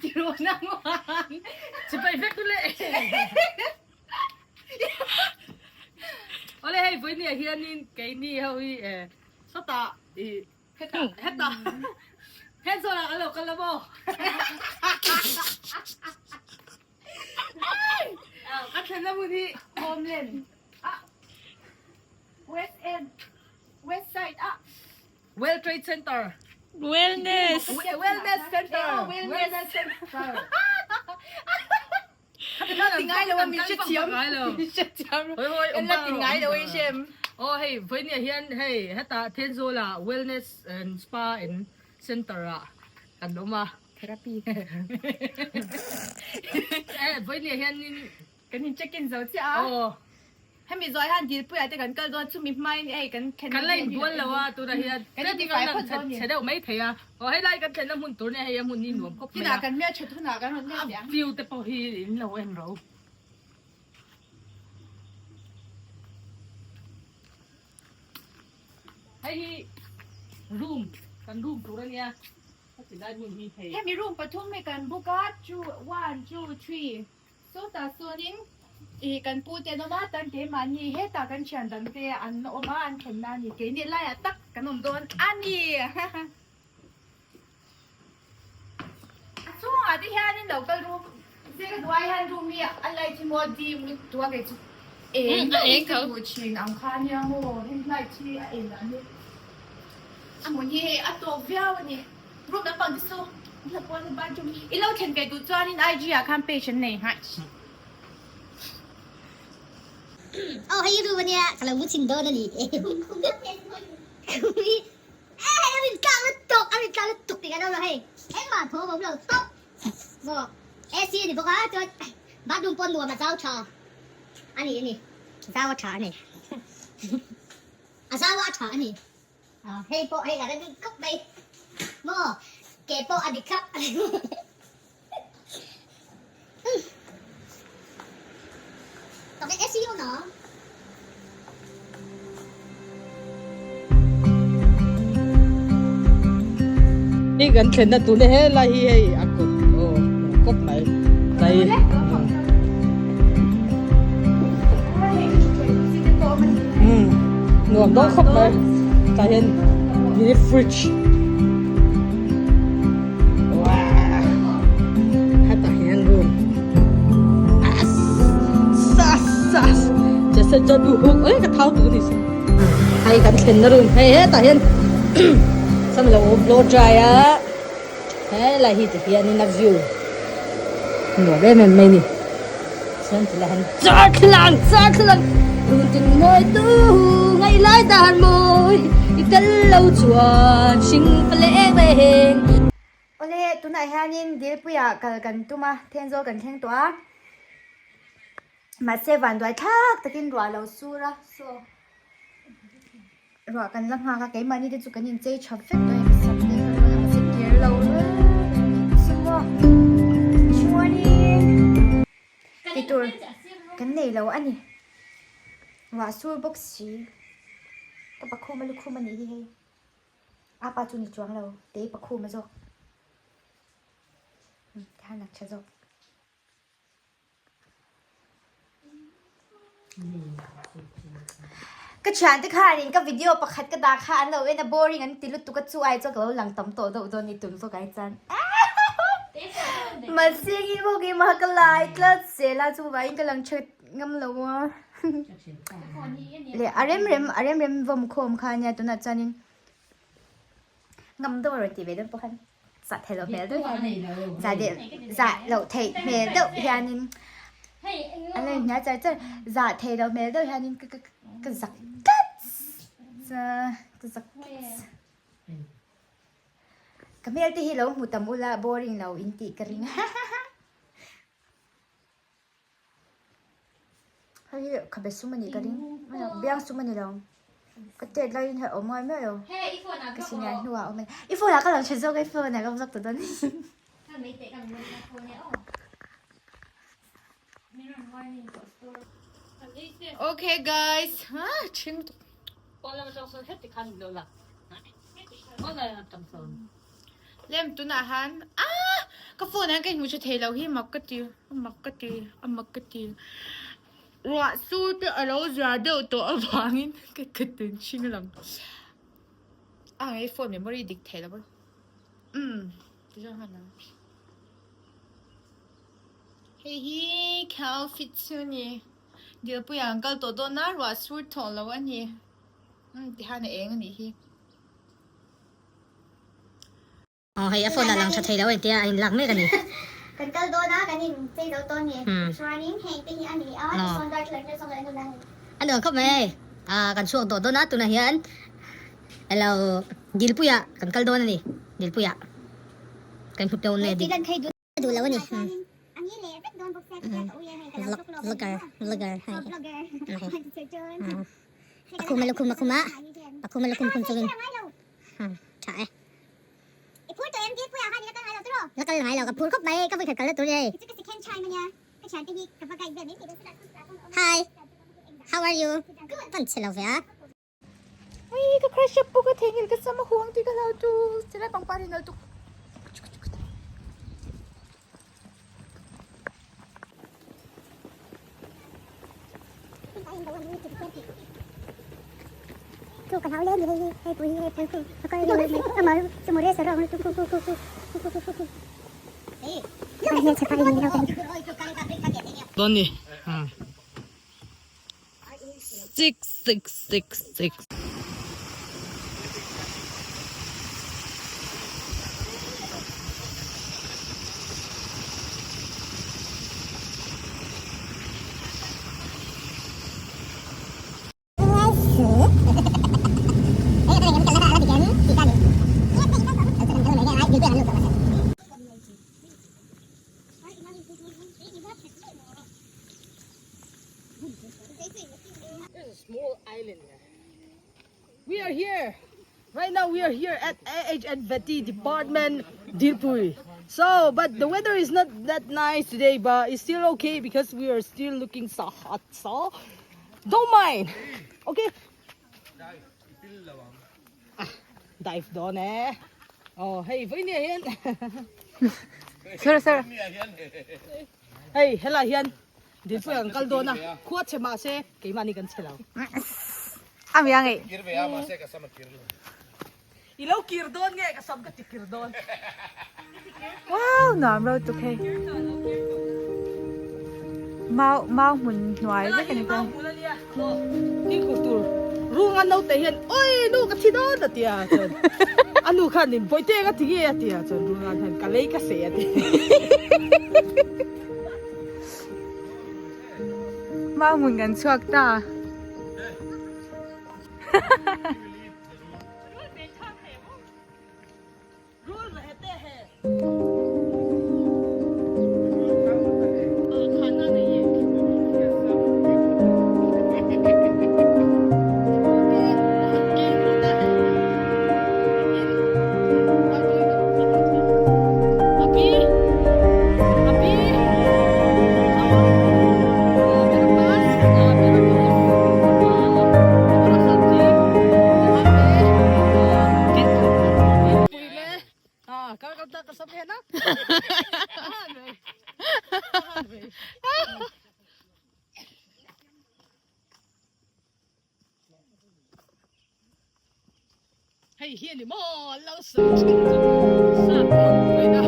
Tiraw nangman. Chibai vek u le. Awle hei vawinia hianin keini ho hi sawtah i hetah hetah Thenzawl ah kan lo kal a maw? Kan thlenna hmun hi Homeland ah West End West Side ah World Trade Center Wellness Wellness Center Wellness Center Ti ngai lo a min hrethiam min hrethiam en la ti ngai lo i hrem. Aw hei vawinia hian hei hetah Thenzawl ah Wellness and Spa and Center ah kan awm a. Therapy. Eh vawinia hianin Kan in check in zo chiah a. Aw. Hemi zawh hian dilpuiah te kan kal dawn chumi hmain hei kan thlenna Kan la inbual lo a tunah hian Kan intifai phawt dawn ni. Chhe deuh mai thei a. Aw helai kan thlenna hmun tur nia hei a hmun hi nuam khawp mai a. Tinah kan hmel that hunah kan rawn let leh ang. A view te pawh hi in lo en ro. Hei hi room kan room tur a nia. Hemi room pathum hi kan book a, two, one, two, three, sawtah sawnin ih kan pu te an awm a, tan keimahni hetah kan thian dang te an awm a, an thlenna a ni, keini laiah tak kan awm dawn a ni. A chungah te hianin lo kal room zir ka duh ai hian room hi a light hi maw dim lutuk a kei chu eng deuh hi ka duh thin ang kha nia maw heng light hi a en dan hi a hmun hi hei a tawk viau a ni room lampang te chu hla pawn bathroom i lo thlen ve duh chuanin IG ah khan page an nei nghah. Aw hei room ania ka lo mu chhin dawn a ni. E hei a rin tlak lutuk a rin tlak lutuk tih kan awm lo hei engmah thaw a awm lo tawp maw AC a ni bawk a chuan bathroom pawh nuam a zau tha a ni a ni zau a tha a ni a zau a tha a ni hei pawh hei a rem khawp mai maw ke pawh a dik thlap Tawk e AC awm lo. Hi kan thlenna tur hi helai hi hei a kawt aw kawp mai tlai nuam dawn khawp mai tah hian mini fridge. Hetah hian room ka thau tur ni se hei kan thlenna room hei hetah hian sam lo blow dry a helai hi ti hianin a view nuam em em mai ni chuan tilai hian darthlalang darthlalang run tin mawi tu ngaih lai dan mawi i tel lo chuan hring pa leng reng. Awle, tunah hianin Dilpuiah kal kan tum a, Thenzawl kan thleng tawh a, mahse vanduai thlak takin ruah a lo sur a, saw ruah kan la nghak a, keimahni te chu kan inchei tha vek tawh a, ka sam te ka rawn a, mahse kir lo reng a nih chu maw, chuanin ti tur kan nei lo a ni, ruah sur bawk si, ka pakhum a lukhum a nih hi hei. A pa chu ni chuang lo te pakhum a zawk tikhan a tha zawk. Ka thiante khanin ka video pakhat ka dah kha an lo en a boring an ti lutuk a chu ai chuan ka lo lang tam tawh deuh dawn ni tun zawk ai chuan mahse engin maw keimah ka lai tlat zel a chuvangin ka lang tha ngam lo a leh a rem rem a rem rem vawm khawm kha ania tunah chuanin ngam deuh a rawn tih ve dawn pawh khan zah theih loh hmel deuh hianin zah deh zah loh theih hmel deuh hianin an lo inhnial char char zah theih loh hmel deuh hianin ka ka ka zak tlat ka zak tlat ka hmel te hi lo hmu tam ula boring lo in tih ka ring Hei hi khabe sum a nih ka ring biang sum a ni lo ka tet laiin hei a awm ngai miah lo ka senior hnuah a awm a ni i phone ah ka lo hre zawk a i phone ah ka vlog ta dawn Okay guys ha thin lem tunah han ah. Ka phone ah hian ka inhmu tha thei lo hi mak ka ti a mak ka ti a mak ka ti. Ruah sur te a lo zia deuh tawh avangin ka ka tun hring a lang. A hei phone memory dik thei lo a umm tichuan han ang. Hei hi ka outfit chu a ni. Dilpuiah an kal tawh dawn a ruah sur tawh lo a ni. Umm tihian a eng a nih hi. Aw hei a phone ah lang tha thei lo a intia a inlak mek a ni. Kan kal dawn a kan in chei zo tawh a ni. Chuanin heng te hi a ni a tisawn darthlalang te sawn kan en a ni. A nuam khawp mai hei. Ah kan chhuak dawt dawn a tunah hian elo Dilpuiah kan kal dawn a ni. Dilpuiah kan hmu dawn e. Duh lo a ni. Vlog vlogger vlogger hei. Pakhuma lukhum a khum a pakhuma lukhum khum chungin tha e. I phur tawh em Dilpui ah khan i la kal ngai lo tawh La kal ngai lo ka phur khawp mai ka vawikhat kal na tur ni hei. Hi how are you pan chhe lo ve a. Ui ka crush up pawh ka theihnghilh ka sam a huang tih ka hlau tu chulai pangpar hi nal tuk. Dawn ni. 6 6 6 6. There's a small island there. We are here. Right now we are here at AHN Vety Department Dilpui. So, but the weather is not that nice today, but it's still okay because we are still looking so hot. So, don't mind. Okay. Ah, dive dawn eh. Oh, hey, voi nia hian. Sir, sir. Hei, helai hian Dilpui an kal dawn a, khua chhe mah se keimahni kan chhe lo. A mi a ngei. Kir ve a mahse ka sam a kir lo. I lo kir dawn nge ka sam ka ti kir dawn. Wow nuam ro tuk hei. Mau mau hmun hnuai vek a ni ta. Mau hmun a nia. Aw fimkhur tur rung a naute hian oi nu ka thi dawn a tia chuan a nu khan in bawihte ka ti nge a tia chuan rung an hian ka lei ka seh a ti. Mau hmun kan chhuak ta. Hei hi a ni maw an lo sawi thin chu sap ang puina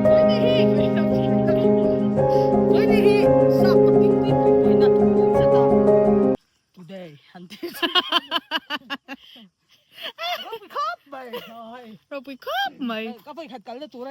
puina hi puina hi sap ka ping pui pui puina thu awm zet a today an ti chu ropui khawp mai ropui khawp mai ka vawikhat kalna tur a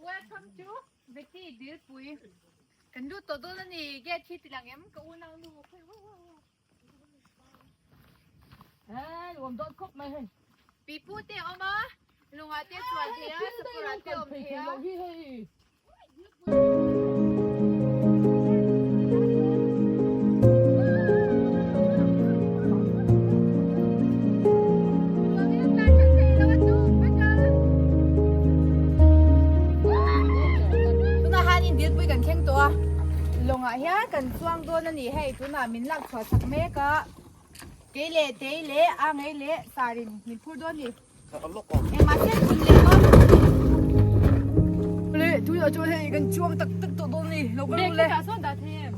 Welcome to Vety Dilpui. Kan lut tawh dawn a ni gate hi ti lang em ka unau nu Hei awm dawn khawp mai hei. Pipu te a awm a lungah te chuan thei a sakawrah te a awm thei a. Tunah hianin dilpui kan thleng tawh a, lawngah hian kan chuang dawn a ni hei tunah min lak chhuah chak mek a, kei leh tei leh a ngei leh sarin min phur dawn a ni. Engmah chiah kun leh dawn. Le tunah chuan hei kan chuang tak tak tawh dawn a ni lo kal ru le. Bag sawn dah thei em?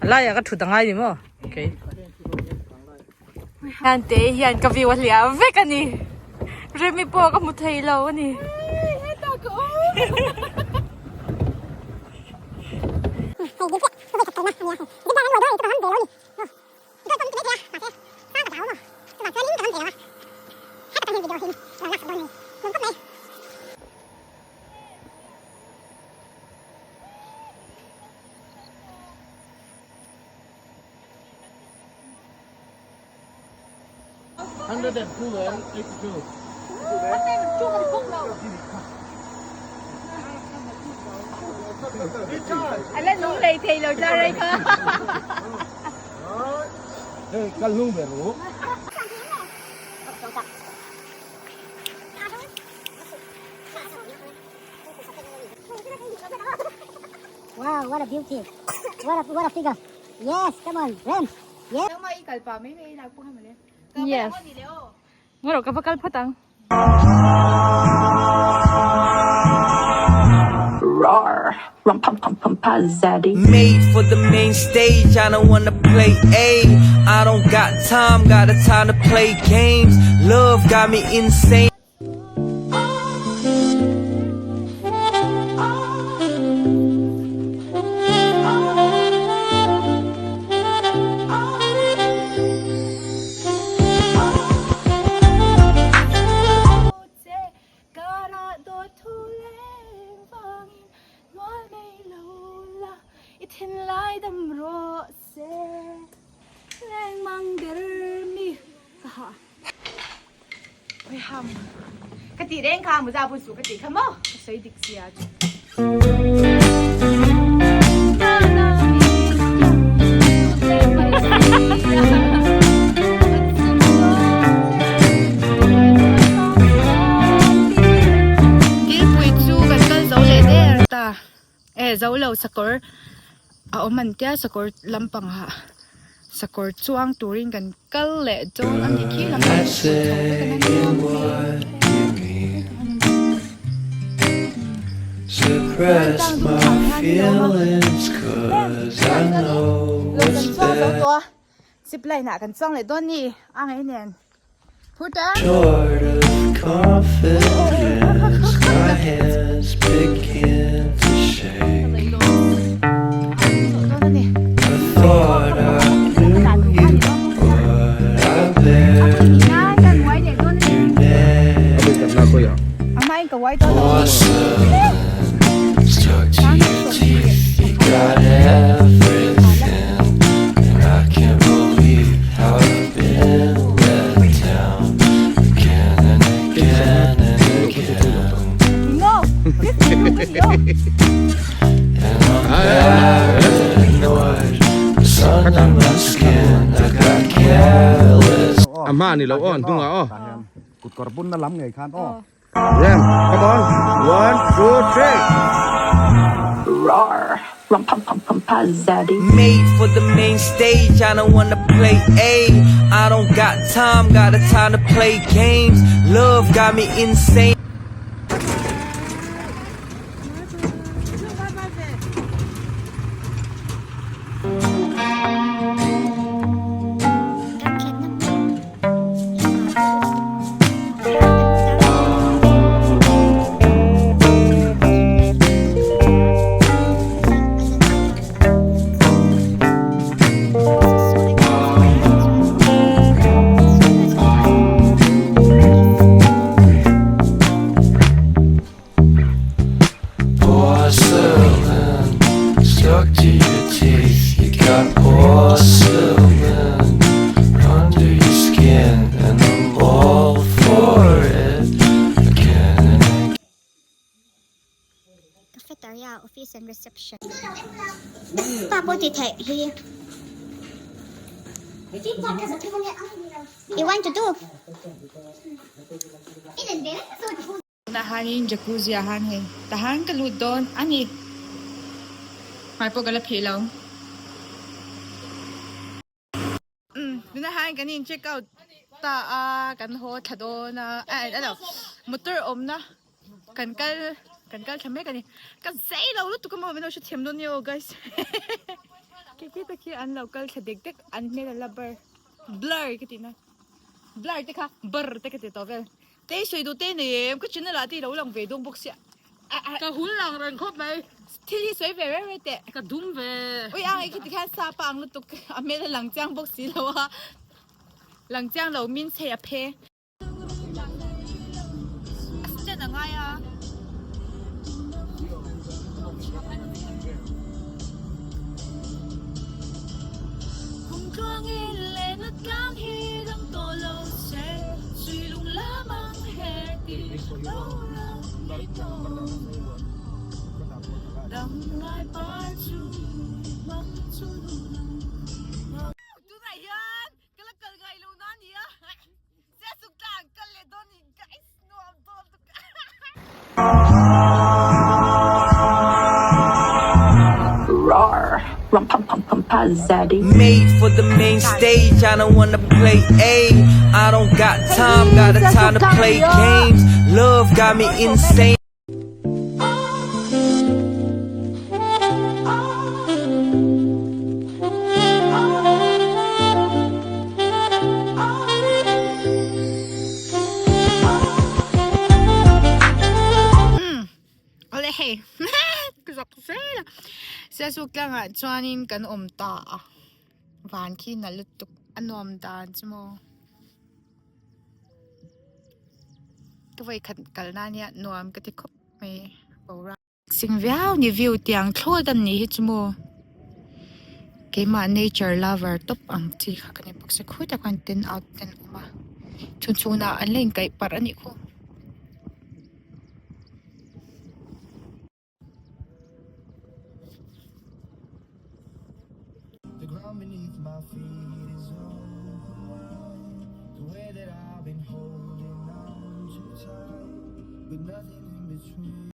A laiah ka thut angai ni maw? Okay. Hian te hian ka view a hliah vek a ni. Remi pawh ka hmu thei lo a ni. A la nung hlei thei lo tlar ai kha. Wow, what a beauty. What a, what a figure. Yes, come on, Ram. Yes. Nangmah i kal pah mai mai lak pawh kha mawle. Yes. Ngaw rawh ka va kal phawt ang. Roar rum pum pum pum pa zaddy. Made for the main stage, I don't wanna play A. I don't got time, got a time to play games. Love got me insane. Ka tih reng kha muza pawh chu ka tih kha maw ka sawi dik sia chu. Dilpui chu kan kal zo leh der ta e zo lo sakawr a awm an tia sakawr lampang ah sakawr chuang turin kan kal leh dawn a ni khi lampang ah chho vek an ania lo kan chuang zo tawh a zip line ah kan chuang leh dawn ni a ngei nen. A hma ni lo aw an hnungah aw. Kut kawr bunna lam ngei khan aw. Rem, come on. One, two, three. Roar rum pum pum pum pa zaddy. Made for the main stage, I don't wanna play A. I don't got time, got a time to play games. Love got me insane. and reception. Spa pawh tih theih hi. You want to do? Tunah hianin jacuzzi ah hian hei tahan ka lut dawn a ni. Hmai pawh ka la phih lo. Umm tunah hian kan in check out ta a kan haw thla dawn a eh a lo motor awmna kan kal kan kal thla mek a ni. Ka zei lo lutuk a maw min lo hrethiam dawn nia aw guys khi khi te khi an lo kal thla dek dek an hmel a la bar blur ka tihna blur te kha brr te ka ti tawh vel. Tei sawi duh te nei em? Ka channel ah te i lo lang ve dawn bawk sia. Ka hul lang reng khawp mai. Thil hi sawi ve reng reng teh. Ka dum ve. Ui ang ei khi tikhian sa pa ang lutuk a hmel a lang chiang bawk si lo a. Lang chiang lo means hei a phe. A stand a ngai a. Tunah hian ka la kal ngai lo na nia Siasuk tlang kal leh dawn ni guys nuam dawn tuk Roar. Rum pum pum pum pa zaddy. Made for the main stage, I don't wanna play A. I don't got time, got a time to play games. Love got me insane. Awle hei ka zak zel a Siasuk tlangah chuanin kan awm ta a van khi na lutuk a nuam dan chu maw ka vawikhat kal na nia nuam ka ti khawp mai boruak. Sing viau ni view tiang thlawt an nih hi chu maw keimah nature lover tawp ang chi kha ka ni bawk si khawi tak khan ten out te an awm a chhun chhunah an la inkaih parh a nih khu.